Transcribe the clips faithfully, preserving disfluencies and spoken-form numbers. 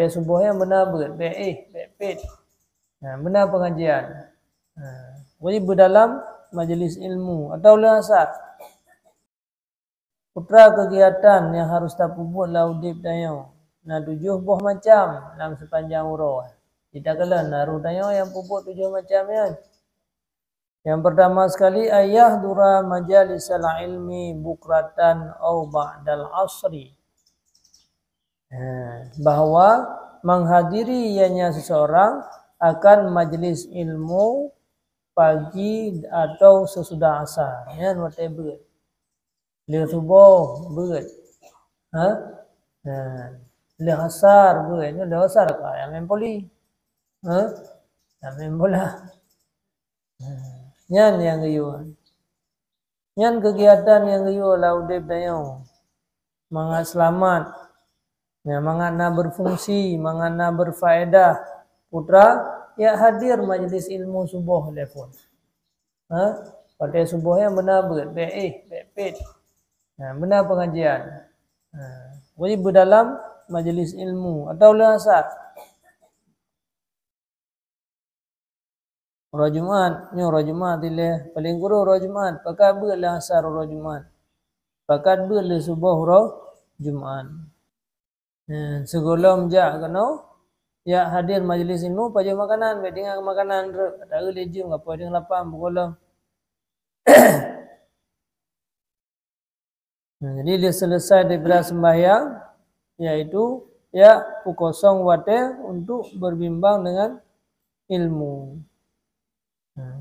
Watèe suboh nyan beuna beuet, bèk éh, bèk pét. Nah, beuna pengajian. Nah, wajib beudalam majlis ilmu atau lheuh asar. Peue kegiatan nyang harus tapeubuet lam udép tanyoe? Na tujoh boh macam lam seupanjang uroe. Di takalon na roh tanyoe nyang peubuet tujoh macam nyan. Yang pertama sekali, an yahdura majalisal ilmi bukratan au ba'dal asri. Ha, bahwa menghadiri ianya seseorang akan majlis ilmu pagi atau sesudah asar. Nyan watèe beuet. Lheuh suboh beuet. Ha? Ha. Lheuh asar beuet. Nyoe lheuh asar ka nyang main voli. Ha? Nyang main bola. Ha. Nyan nyang geuyue. Nyan kegiatan nyang geuyue lam udép tanyoe. Mangat seulamat. Ya, mangat na berfungsi, mangat na berfaedah. Peue, ya hadir majlis ilmu suboh lé phon. Ha? Watèe suboh nyan beuna beuet, bèk éh, bèk pét. Ha, beuna pengajian. Ha, wajib beudalam majlis ilmu atau lheuh asar. Uroe Jumat, nyoe uroe Jumat ilèe, paléng kureueng uroe Jumat, pakat beuet lheuh asar uroe Jumat. Pakat beuet lheuh suboh uroe Jumat. Nah, sigohlom jak keunoe, jak hadir majlis ilmu, pajoh makanan, bèk tinggai makanan rot, ka taeu lé jeuem, ka poh deueng lapan peugohlom. Nah, jadi dia selesai daripada sembahyang, yaitu ya peukosong watèe untuk berbimbang dengan ilmu. Nah,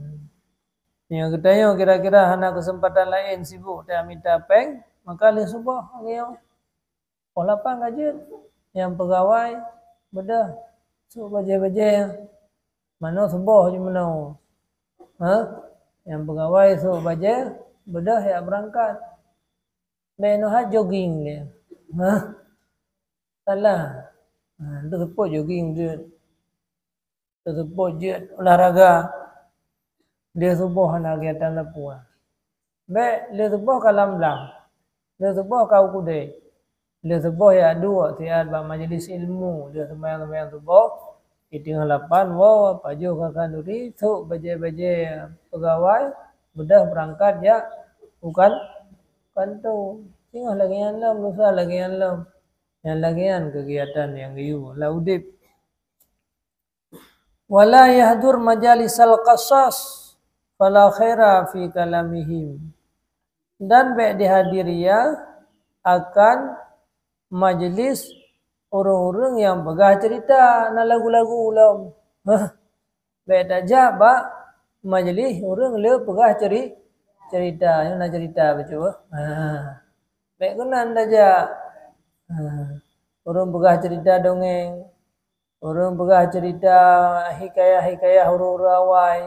nyang geutanyoe kira-kira hana keuseumpatan laén sibuk tajak mita pèng, maka lheuh suboh lagèe nyoe. Poh lapan ka jeuet, nyang peugawai beudôh sôk bajèe-bajèe, manoe suboh jimeunoe. Ha? Nyang peugawai sôk bajèe beudôh jak beurangkat. Bèk nyoe ha jogging lé. Ha? Salah. Ha, teuseupôt jogging jeuet. Teuseupôt jeuet olahraga. Lheuh suboh hana keugatan lapue. Bèk, lheuh suboh ka lam blang. Lheuh suboh ka u keudè. Lheuh suboh jak duek siat bak majlis ilmu. Lheuh seumayang-seumayang suboh, di teungoh lapan, woe, pajoh keu khanduri, sôk bajèe-bajèe peugawai, beudôh beurangkat jak u kan-, kantô. Singoh lagèe nyan lom, lusa lagèe nyan lom. Nyang lagèe nyan kegiatan nyang geuyue lam udép. Wala yahdur majalisal qasas, fala khaira fi kalamihim. Dan bèk dihadiri ia akan majlis ureueng-ureueng nyang peugah ceurita, na lagu-lagu lom. Bèk tajak bak majlis ureueng le peugah ceuri-, ceurita. Nyoe na ceurita bacut. Ha. Bèk keunan tajak. Ha. Ureueng peugah ceurita dongeng. Ureueng peugah ceurita hikayah-hikayah ureueng-ureueng awai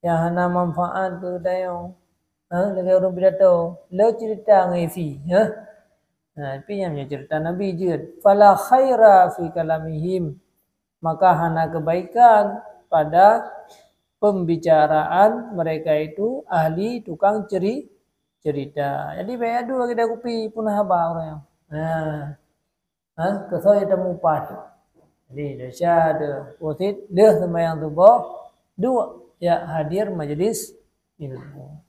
nyang hana manfaat keu tanyoe. Ha, lagèe ureueng pidato, le ceurita ngon isi, ha. Ha, tapi nyan meunyoe ceurita Nabi jeuet, fala khaira fi kalamihim, maka hana kebaikan pada pembicaraan mereka itu ahli tukang ceri-, cerita. Jadi bèk adu lagèe kupi pun haba ureueng nyan. Ha. Ha, keu soe tameupat. Jadi, desya tu, pusit, lheuh seumayang suboh, duek jak hadir majlis ilmu.